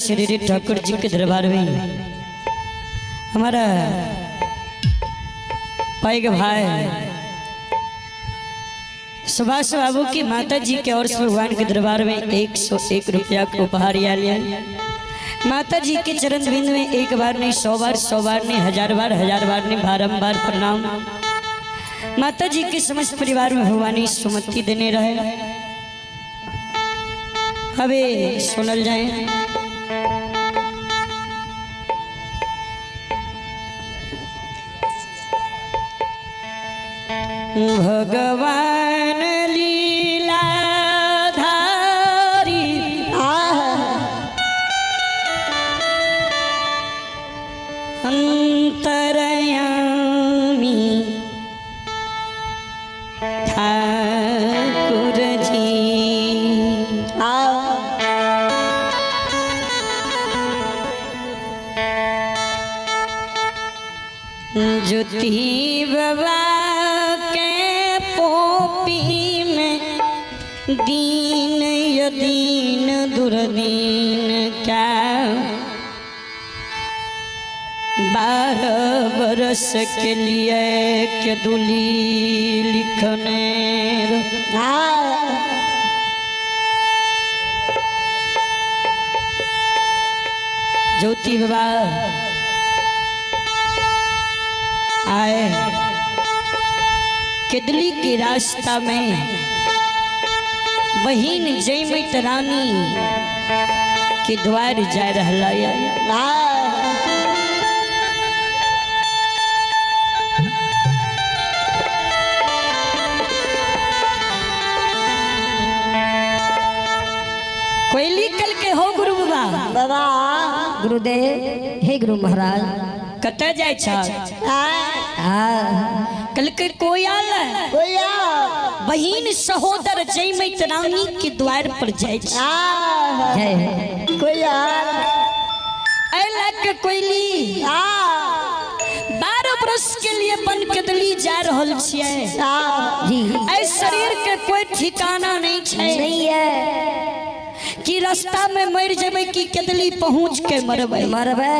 श्री ठाकुर जी के दरबार में हमारा पैग भाई सुभाष बाबू की माता जी के और भगवान के दरबार में 101 रुपया का उपहार लिया। माता जी के चरण बिंद में एक बार नहीं 100 बार, 100 बार नहीं 1000 बार, 1000 बार नहीं बारंबार प्रणाम। माता जी के समस्त परिवार में भगवानी सुमति देने रहे। अबे सुनल जाए। भगवान लीला धारी अंतरयामी ठाकुर जी। ज्योति बाबा के पोपी में दीन यदीन दुर्दीन क्या 12 बरस के लिए के दुली लिखने। ज्योति बाबा आए केदली के रास्ता में बहिन जयमत रानी के द्वार जा रहा। कोयली कल के हो गुरु बाबा। बाबा गुरुदेव, हे गुरु महाराज, कत जाय छ? कल के कोई आल बहिन सहोदर जयमत रानी के द्वार पर जाय छ। जय कोई ऐला के कोयली 12 बरस के लिए बन केदली जा रहल छियै जी। ऐ शरीर के कोई ठिकाना नहीं छै, नहीं है कि रास्ता में मर जेबै कि केदली पहुंच के मरबै। मरबै।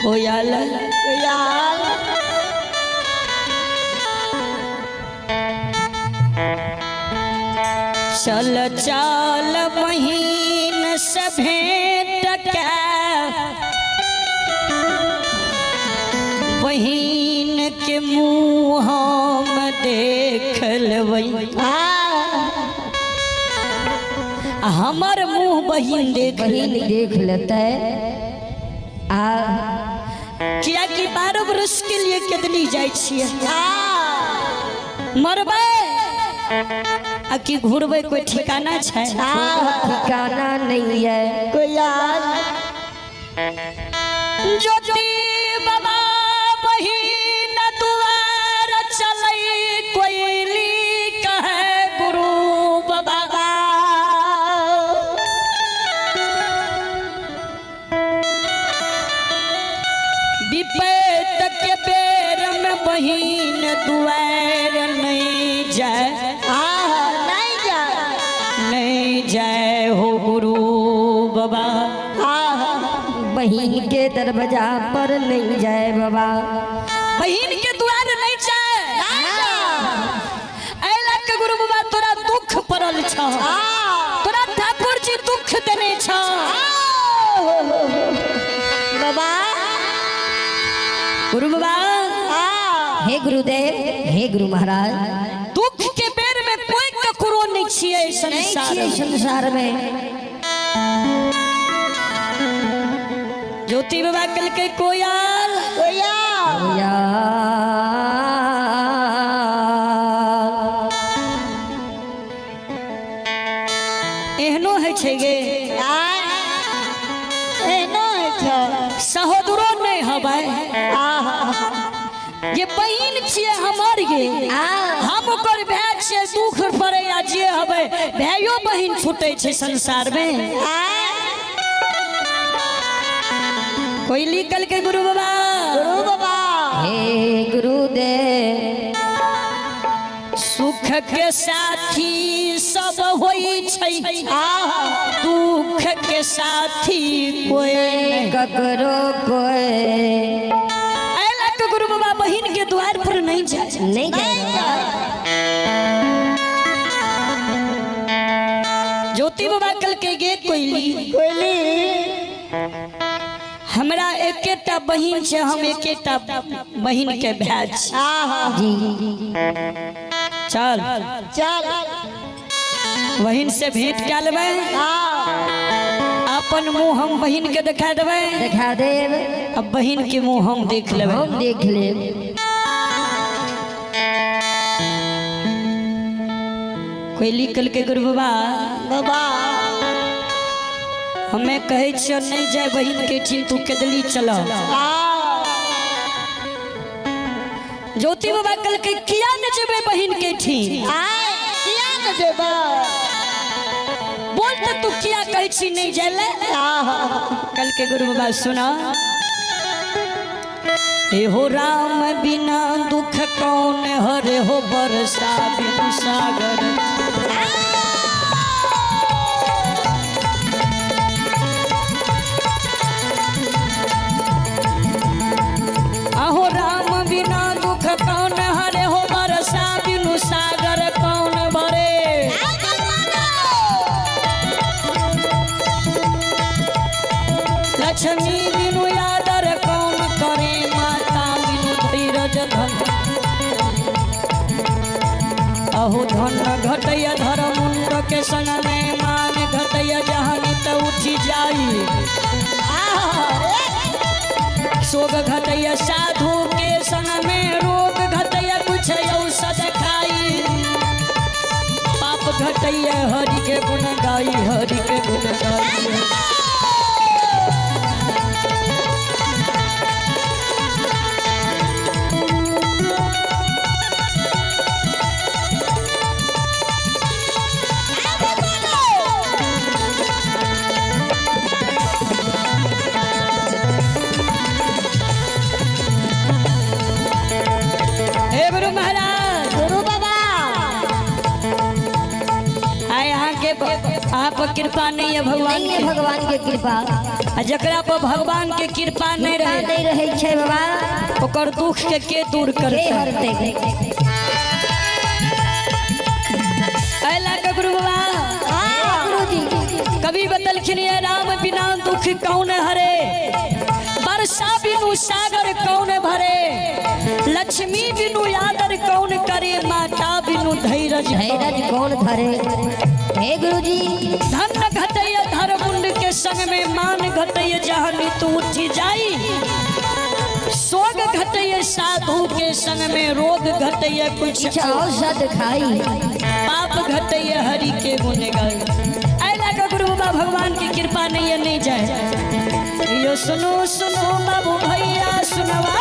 कोई आल चल चल बहिन से भेंट के बहिन के मुँह हम देख लेबै। हमर मुँह बहिन देख बहिन देख लेतै। आ किया कि 12 बरस के लिए केदली जाइ छियै, मरबै आ कि घुरबै कोई ठिकाना छै? ठिकाना नहीं है। कोई ज्योति बाबा बहिन दुआर चलै कोयली कहे गुरु बाबा। विपैत के बेर में बहिन दुआर नहीं जाए, नहीं जाए, नहीं जाए हो गुरु बाबा। बहिन के दरवाजा पर नहीं जाए बाबा, बहिन के द्वार नहीं जाए। ऐला के गुरु बाबा तोरा दुख पड़ल छ, तोरा ठाकुर जी दुख देने छ। बाबा गुरु बाबा, हे गुरुदेव, हे गुरु महाराज, दुख के बेर में कोई ककरो नहीं छियै संसार नहीं संसार में। ज्योति बाबा कल के कोयल एहनो है छै गे, एहनो है छै, सहोदरो नहीं हबै। ये बहिन छियै हमर गे, हम ओकर भाय छियै, दुख पड़े या जे हबै भाइयो बहिन छूटे छै संसार में। कोयली कल के गुरु बाबा, गुरु बाबा, हे गुरुदेव, सुख के साथी सब होइ छै, दुख के साथी कोई नहीं। ककरो कोई ऐला के गुरु बाबा बहिन के द्वार पर नहीं जाए। नहीं जाए। ज्योति बाबा कल के गे कोइली, कोइली हमरा एकेटा बहिन छै, हम एकेटा बहिन के भाय छी। जी चल चल बहिन से भेंट कए लेबै, अपन मुँह हम बहिन के देखा देबै, देखा देब। अब बहिन के मुँह हम देख लेबै, हम देख लेब। कोइली कल के गुरु बाबा बाबा हमें कहै छियौ नहीं जाय बहिन के ठिन, तू केदली चल। ज्योति बाबा कल के किया न जेबै बहिन के ठिन, किया न जेबै बोल तो तू किया कहै छी नहीं जाय ले। कल के गुरु बाबा सुना, एहो राम बिना दुख कौन हरे हो बरसा बिनु सागर। अहो राम बिना दुख कौन हरे हो बरसा बिनु सागर कौन भरे। लक्ष्मी बिनु आदर कौन करे, माता बिनु धीरज धन। अहो धन घटैया धर मुंड के संग में, मान घटैया जहाँ नित उठी जाई। शोक घटैया साधु के संग में, रोग घटैया कुछ औषध खाई। पाप घटैया हरि के गुण गाई, हरि के गुण गाई। हे गुरु महाराज, गुरु बाबा आए यहाँ के आप कृपा नहीं है भगवान नहीं है के। भगवान के कृपा, आ जकरा पर भगवान के कृपा नहीं रहे, नहीं रहे छै बाबा, ओकर दुख के दूर के करते हरते। ऐला के गुरु बाबा गुरु जी कवि बतलखिन ये राम बिना दुख कौन हरे, बरसा बिनु सागर कौन भरे, लक्ष्मी बिनु आदर कौन करे, माता बिनु धैरज धैरज कौन धरे। हे गुरु जी धन घटैया धर मुंड के संग में, मान घटैया जहाँ नित उठी जाई। शोक घटैया साधु के संग में, रोग घटैया कुछ औषध खाई। पाप घटैया हरि के गुण गाई। ऐला के गुरु बाबा भगवान की कृपा नहीं है नहीं जाए। यो सुनो सुनो बाबू भैया सुनवा,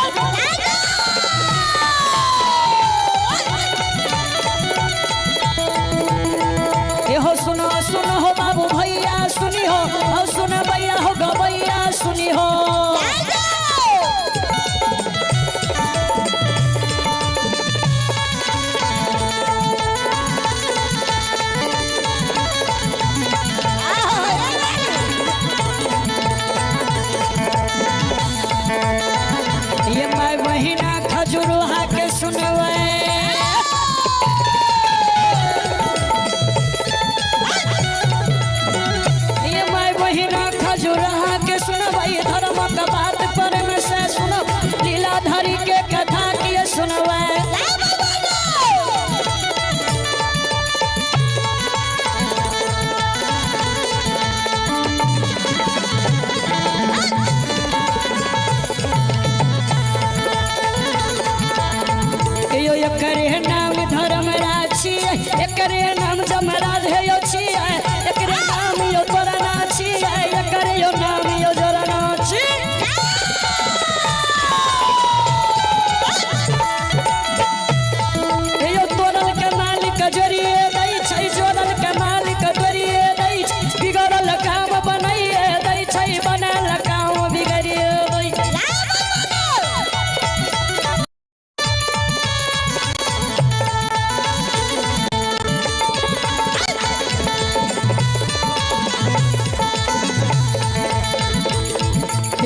हो सुनो सुनो हो बाबू भैया सुनी हो, हो सुन भैया हो गवैया सुनी हो। ये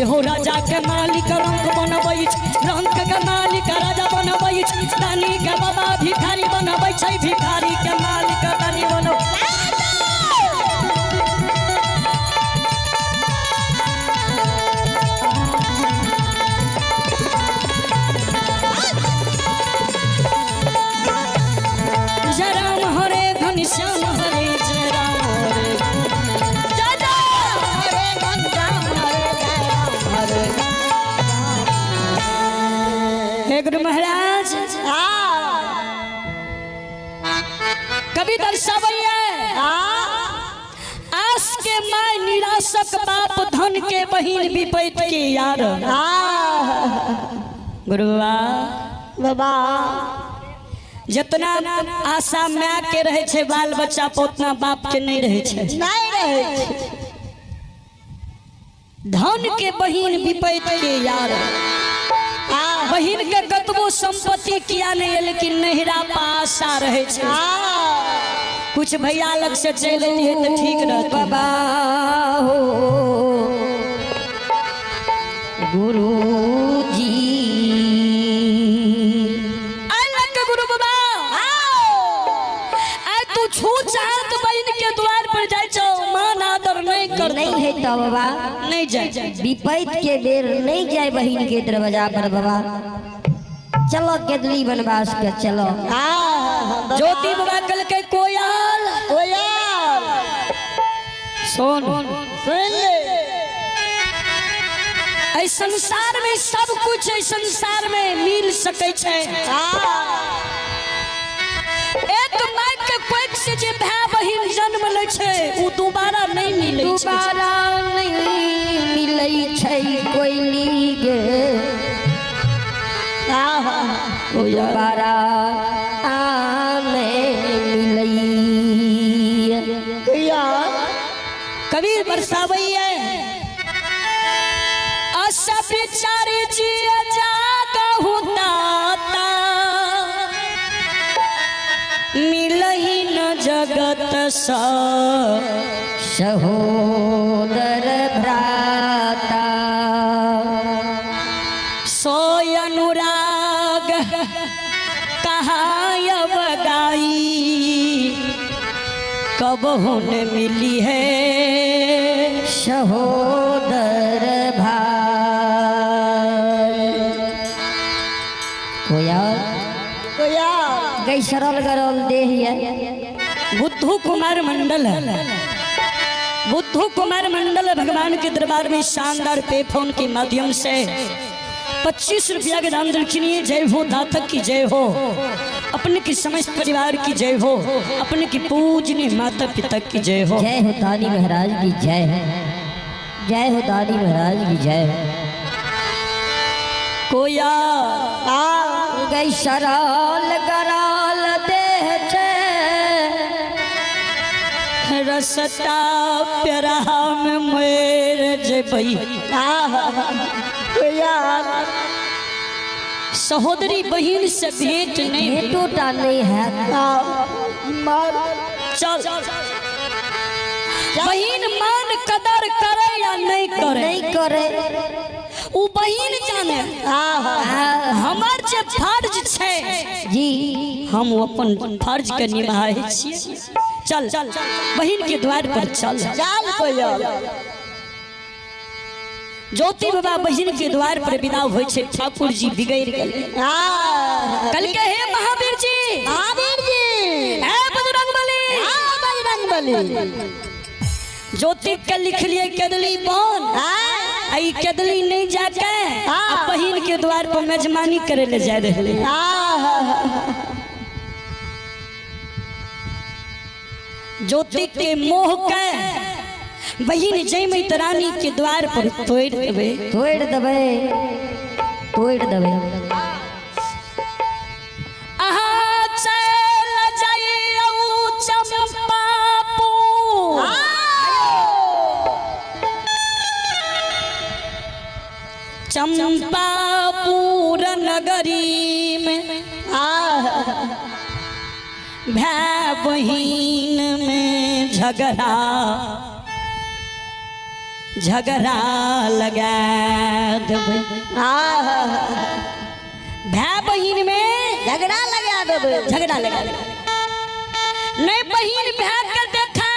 एहो राजा के मालिक रंग बनबै छै, रंग के मालिक राजा बनबै छै, दानी के बाबा भिखारी बनबै छै, भिखारी के मालिक दानी बनबै। जय राम हरे घनश्याम हरे, जय राम हरे, जय जय हरे घनश्याम हरे, जय राम हरे। हे गुरु महाराज, कवि दर्शावैया आस के my निराशक बाप, धन के बहिन विपैत के यार। गुरुआ बाबा, जितना आशा my के रहे छै बाल बच्चा पर, उतना बाप के नहीं रहे छै। नहीं रहे छै। धन के बहिन विपैत के यार, बहिन के कतबो संपत्ति किया नहीं है, लेकिन नहिरा पर आशा रहे छै। कुछ भैया लग से चलि अइतियै तऽ ठीक रहतै। बाबा हो गुरुजी, आइ लग के गुरु बाबा, आइ तू छू चाहत बहिन के द्वार पर जाइ छौ, मान आदर नहीं कर, नहीं है तो बाबा नहीं जाए। विपैत के बेर नहीं जाए बहिन के दरवाजा पर बाबा। चलो केदली वनवास के चलो। ज्योति बाबा कल के कोयल कोयल सुन सुन ले, एहि संसार में सब कुछ एहि संसार में मिल सकै छै। एक my के कोख से जे भाय बहिन जन्म लै छै, उ दोबारा नहीं मिलै छै। दोबारा नहीं मिलै छै कोइली गे, दोबारा नहीं मिलै। कबीर बरसावैया आशा बिचारी जी जागहु दाता, मिलही न जगत सा सहोदर भ्राता, सोय अनुराग कहायब गाई, कब न मिली है सहोदर भाई। कोयल कोयल गई सरल गरल देह है। बुद्धू कुमार मंडल है, बुद्धू कुमार मंडल भगवान के दरबार में शानदार पे फोन के माध्यम से 25 रुपया के दान दक्षिणीय। जय हो दातक की जय हो, अपने की समस्त परिवार की जय हो, अपने की पूजनीय माता पिता की जय हो। जय हो दानी महाराज की जय हो, जय हो दानी महाराज की जय हो। कोया गई सरल गरल देह छे, रसता प्यारा में मेरे जबई। कोयल सहोदरी बहिन से भेंट नहीं, भेंटो टा नहीं है। चल बहिन मान कदर करे या नहीं करे, नहीं करे उ बहिन जाने। हमार जे फर्ज छै जी, हम अपन फर्ज के निभाए छियै। चल बहिन के द्वार पर चल। चल कोयल ज्योति बाबा बहिन के द्वार पर विदा होइ छै, ठाकुर जी बिगड़ गेल। कल के हे महावीर जी, महावीर जी, हे बजरंगबली, बजरंगबली। ज्योति के लिखलिए केदली बन, आई केदली नहीं जाके बहिन के द्वार पर मेजबानी करे ले जाय रहले। ज्योति के मोह के बहिन जयमत रानी के द्वार पर तोड़ देबे, तोड़ देबे, तोड़ देबे। आहा चल जाइयो चंपापुर, चंपापुर नगरी में भाई बहिन में झगड़ा। झगड़ा लगा देबै। भाई बहिन में झगड़ा लगा देबै। झगड़ा लगा देबै। नहीं बहिन भाई के देखै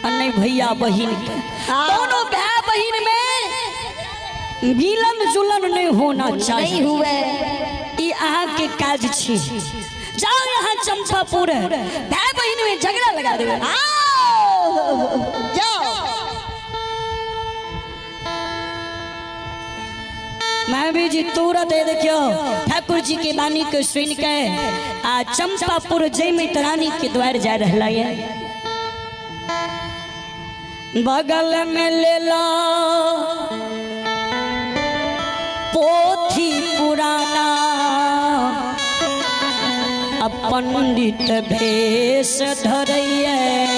और नहीं भैया बहिन के, दोनों भाई बहिन में मिलन जुलन नहीं होना चाहिए। नहीं हुए। ई अहाँ के काज छी। जाओ यहाँ चंपापुर, भाई बहिन में झगड़ा लगा देबै। जाओ। महावीर जी तुरंत ये देखियो ठाकुर जी के वाणी के सुन के आ चंपापुर जयमित रानी के द्वार जा रहा है। बगल में ले लो पोथी पुराना, अब पंडित भेष धरैये।